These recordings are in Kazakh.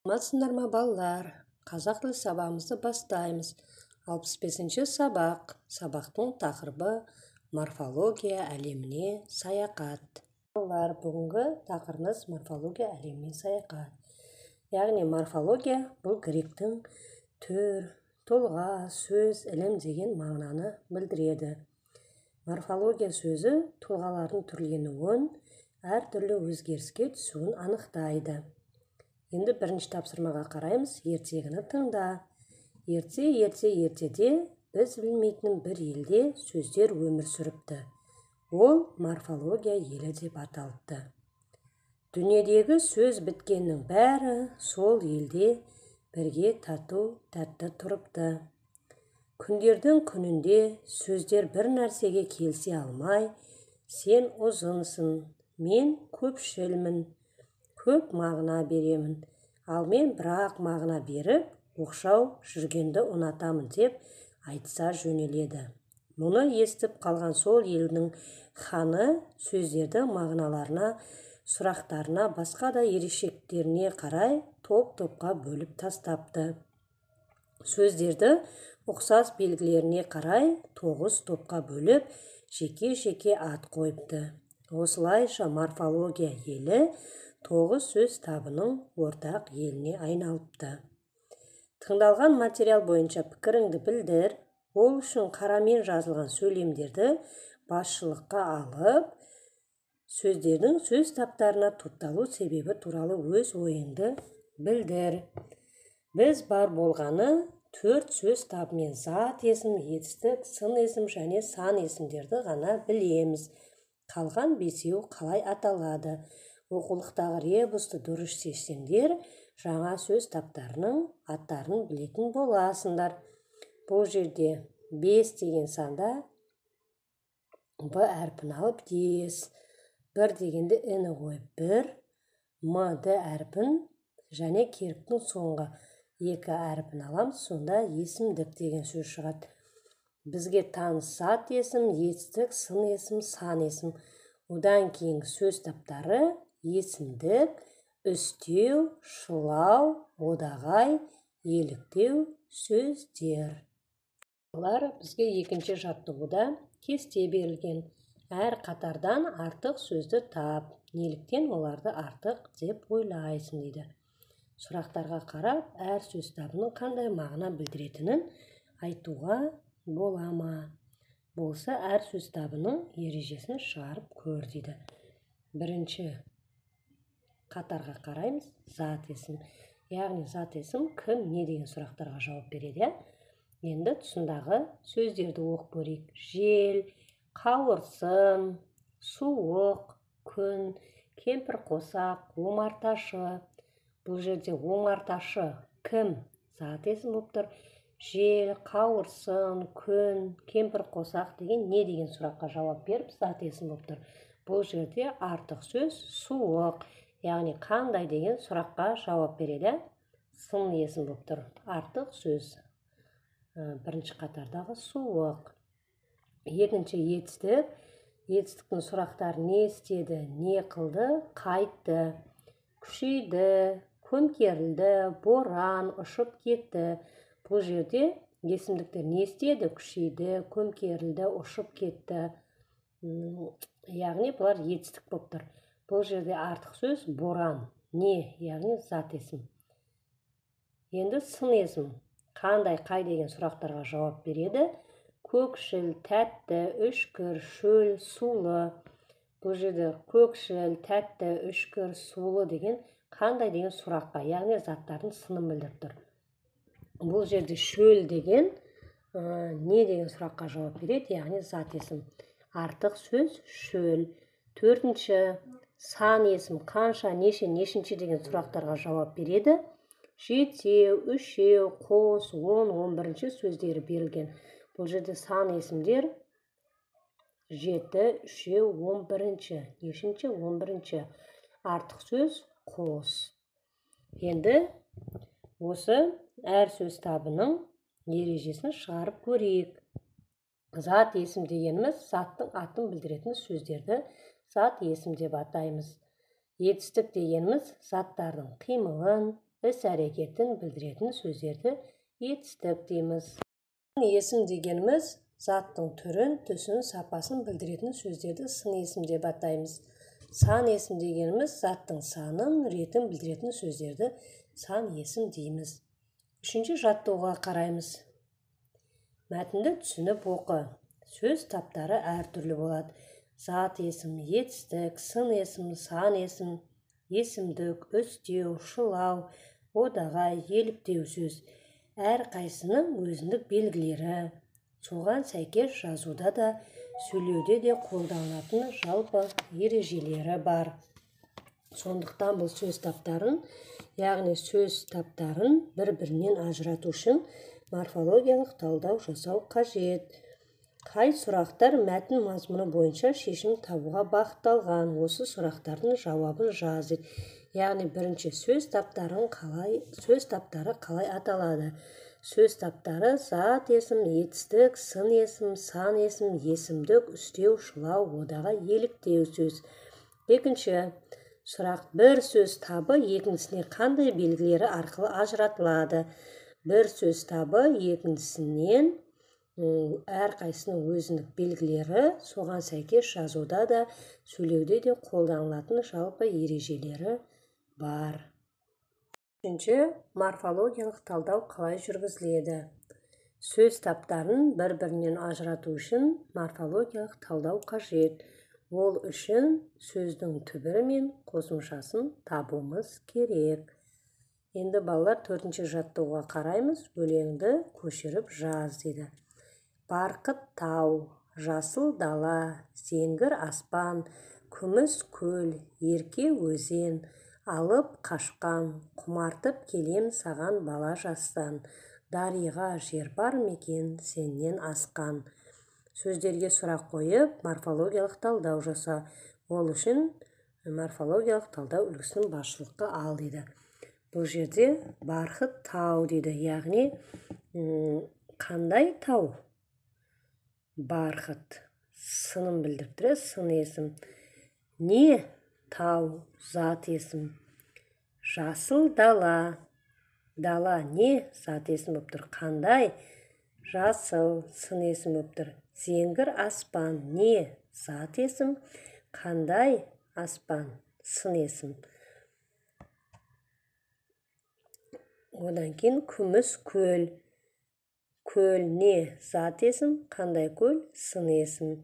Саламатсыңдар ма, балалар? Қазақ тілі сабағымызды бастаймыз. 65-ші сабақ. Сабақтың тақырыбы: морфология әлеміне саяхат. Балалар, бүгінгі тақырыбымыз морфология әлеміне саяхат. Яғни морфология бұл гректің түр, тұлға, сөз, ілім деген мағынаны білдіреді. Морфология сөзі тұлғалардың түрленуін, әртүрлі өзгеріске түсуін анықтайды. Енді бірінші тапсырмаға қараймыз. Ертегіні тыңда. Ерте, ерте, ертеде біз білмейтін бір елде сөздер өмір сүріпті. Ол морфология елі деп аталыпты. Дүниедегі сөз біткеннің бәрі сол елде бірге тату тәтті тұрыпты. Күндердің күнінде сөздер бір нәрсеге келісе алмай, сен ұзынсың, мен көпшілмін, көп мағына беремін, ал мен бірақ мағына беріп, оқшау жүргенді ұнатамын деп айтыса жөнеледі. Мұны естіп қалған сол елдің ханы сөздердің мағыналарына, сұрақтарына, басқа да ерекшеліктеріне қарай топ-топқа бөліп тастапты. Сөздерді ұқсас белгілеріне қарай 9 топқа бөліп, жеке-жеке ат қойыпты. Осылайша морфология елі 9 сөз табының ортақ еліне айналыпты. Тыңдалған материал бойынша пікіріңді білдір. Ол үшін қарамен жазылған сөйлемдерді басшылыққа алып, сөздердің сөз таптарына топталу себебі туралы өз ойыңды білдір. Біз бар болғаны 4 сөз табымен зат есім, етістік, сын есім және сан есімдерді ғана білеміз. Қалған 5-еуі қалай аталады? Оқулықтағы ребусты дұрыс шешсеңдер, жаңа сөз таптарының аттарын білетін боласыңдар. Бұл жерде 5 деген санда Б әрпін алып дес, 1 дегенде Н қойып 1, М, Д әрпін және керіктің соңғы 2 әрпін аламыз, сонда есімдік деген сөз шығады. Бізге таныс зат есім, етістік, сын есім, сан есім. Одан кейінгі сөз таптары есімдік, үстеу, шылау, одағай, еліктеу сөздер. Олар бізге екінші жаттығуда кесте берілген. Әр қатардан артық сөзді тап, неліктен оларды артық деп ойлайсың дейді. Сұрақтарға қарап, әр сөз табының қандай мағына білдіретінін айтуға бола ма? Болса, әр сөз табының ережесін шығарып көр дейді. Бірінші қатарға қараймыз, зат есім. Яғни зат есім кім, не деген сұрақтарға жауап береді. Енді тұсындағы сөздерді оқып көрейік. Жел, қауырсын, суық, күн, кемпір қосақ, омарташы. Бұл жерде омарташы кім? Зат есім болып тұр. Жел, қауырсын, күн, кемпір қосақ деген не деген сұраққа жауап беріп, зат есім болып тұр. Бұл жерде артық сөз суық, яғни қандай деген сұраққа жауап береді. Сын есім болып тұр. Артық сөз бірінші қатардағы суық. Екінші етістік. Етістіктің сұрақтары не істеді, не қылды, қайтты, күшейді, көмкерілді, боран, ұшып кетті. Бұл жерде есімдіктер не істеді, күшейді, көмкерілді, ұшып кетті. Яғни бұлар етістік болып тұр. Бұл жерде артық сөз боран, не, яғни зат есім. Енді сын есім қандай, қай деген сұрақтарға жауап береді. Көкшіл, тәтті, үшкір, шөл, сулы. Бұл жерде көкшіл, тәтті, үшкір, сулы деген қандай деген сұраққа, яғни заттардың сынын білдіріп тұр. Бұл жерде шөл деген не деген сұраққа жауап береді, яғни зат есім. Артық сөз шөл. Төртінші сан есім қанша, неше, нешінші деген сұрақтарға жауап береді. 7, 3, қос, 10, 11 сөздері берілген. Бұл жерде сан есімдер 7, 3, 11, нешінші, 11. Артық сөз қос. Енді осы әр сөз табының ережесін шығарып көрейік. Зат есім дегеніміз заттың атын білдіретін сөздерді зат есім деп атаймыз. Етістік дегеніміз заттардың қимылын, іс-әрекетін білдіретін сөздерді етістік дейміз. Сын есім дегеніміз заттың түрін, түсін, сапасын білдіретін сөздерді сын есім деп атаймыз. Сан есім дегеніміз заттың санын, ретін білдіретін сөздерді сан есім дейміз. Үшінші жаттығуға қараймыз. Мәтінді түсініп оқы. Сөз таптары әртүрлі болады. Зат есім, етістік, сын есім, сан есім, есімдік, үстеу, шылау, одағай, еліктеу сөз. Әрқайсының өзіндік белгілері, соған сәйкес жазуда да, сөйлеуде де қолданылатын жалпы ережелері бар. Сондықтан бұл сөз таптарын, яғни сөз таптарын бір-бірінен ажырату үшін морфологиялық талдау жасау қажет. Қай сұрақтар мәтін мазмұны бойынша шешім табуға бағытталған? Осы сұрақтардың жауабын жаз. Яғни бірінші сөз таптары қалай аталады? Сөз таптары зат есім, етістік, сын есім, сан есім, есімдік, үстеу, шылау, одағай, еліктеу сөз. Екінші сұрақ, бір сөз табы екіншісіне қандай белгілері арқылы ажыратылады? Бір сөз табы екіншісінен әрқайсының өзіндік белгілері, соған сәйкес жазуда да, сөйлеуде де қолданылатын жалпы ережелері бар. Үшінші, морфологиялық талдау қалай жүргізіледі? Сөз таптарын бір-бірінен ажырату үшін морфологиялық талдау қажет. Ол үшін сөздің түбірі мен қосымшасын табуымыз керек. Енді балалар төртінші жаттығуға қараймыз. Өлеңді көшіріп жаз дейді. Барқыт тау, жасыл дала, зеңгір аспан, күміс көл, ерке өзен, алып қашқан, құмартып келем саған бала жастан, дариға жер бар мекен сенен асқан. Сөздерге сұрақ қойып, морфологиялық талдау жаса. Ол үшін морфологиялық талдау үлгісін басшылыққа ал дейді. Бұл жерде барқыт тау дейді, яғни қандай тау? Барқыт сынын білдіріп тұр, сын есім. Не тау, зат есім. Жасыл дала, дала не зат есім болып тұр. Қандай? Жасыл, сын есім болып тұр. Зеңгір аспан не зат есім, қандай аспан, сын есім. Одан кейін күміс көл. Көл не зат есім, қандай көл, сын есім.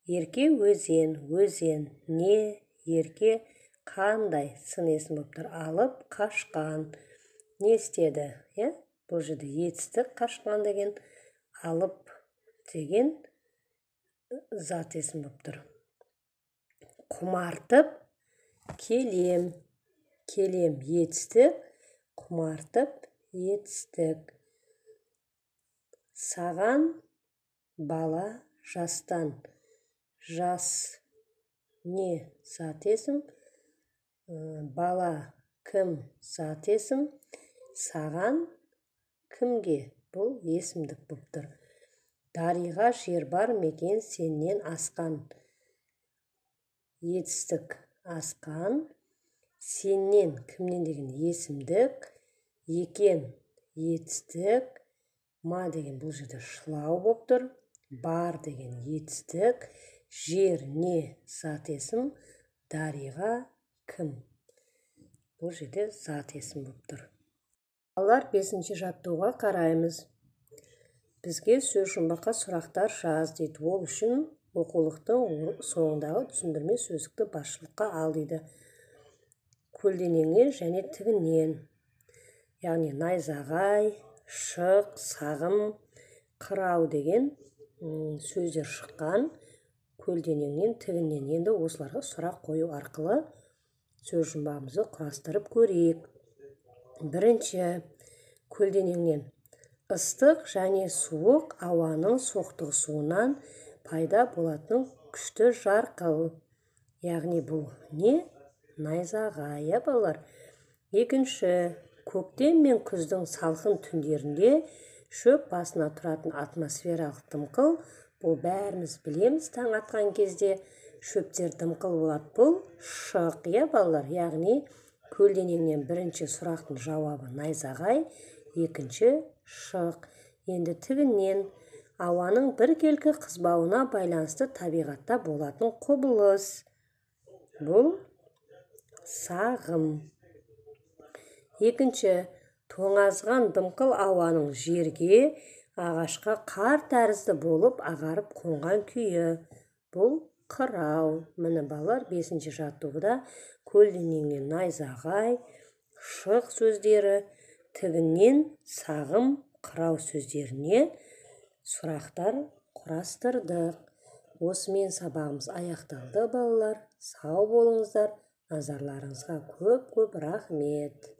Ерке өзен, өзен не ерке, қандай, сын есім болып тұр. Алып қашқан не істеді? Бұл жерде етістік қашқан деген, алып деген зат есім болып тұр. Құмартып келем, келем етістік, құмартып етістік. Саған бала жастан, жас не зат есім, бала кім зат есім, саған кімге, бұл есімдік болып тұр. Дариға жер бар мекен сенен асқан, етістік асқан, сенен кімнен деген есімдік, екен етістік, ма деген бұл жерде шылау болып тұр, бар деген етістік, жер не зат есім, дариға кім, бұл жерде зат есім болып тұр. Балалар, бесінші жаттығуға қараймыз. Бізге сөз жұмбаққа сұрақтар жаз дейді. Ол үшін оқулықтың соңындағы түсіндірме сөздікті басшылыққа ал дейді. Көлденеңнен және тігінен, яғни найзағай, шық, сағым, қырау деген сөздер шыққан көлденеңнен, тігіннен. Енді осыларға сұрақ қою арқылы сөз жұмбағымызды құрастырып көрейік. Бірінші, көлденеңнен. Ыстық және суық ауаның соқтығысуынан пайда болатын күшті жарқыл. Яғни бұл не? Найзағай, балалар. Екінші, көктем мен күздің салқын түндерінде шөп басына тұратын атмосфералық дымқыл. Бұл бәріміз білеміз, таң атқан кезде шөптер дымқыл болады. Бұл шық, иә балалар? Яғни Көлденеңнен бірінші сұрақтың жауабы найзағай, екінші шық. Енді тігінен ауаның біркелкі қызбауына байланысты табиғатта болатын құбылыс. Бұл сағым. Екінші, тоңазыған дымқыл ауаның жерге, ағашқа қар тәрізді болып ағарып қонған күйі. Бұл қырау. Міне, балалар, бесінші жаттығуда көлденеңнен найзағай, шық сөздері, тігінен сағым, қырау сөздеріне сұрақтар құрастырдық. Осымен сабағымыз аяқталды, балалар. Сау болыңыздар. Назарларыңызға көп-көп рахмет.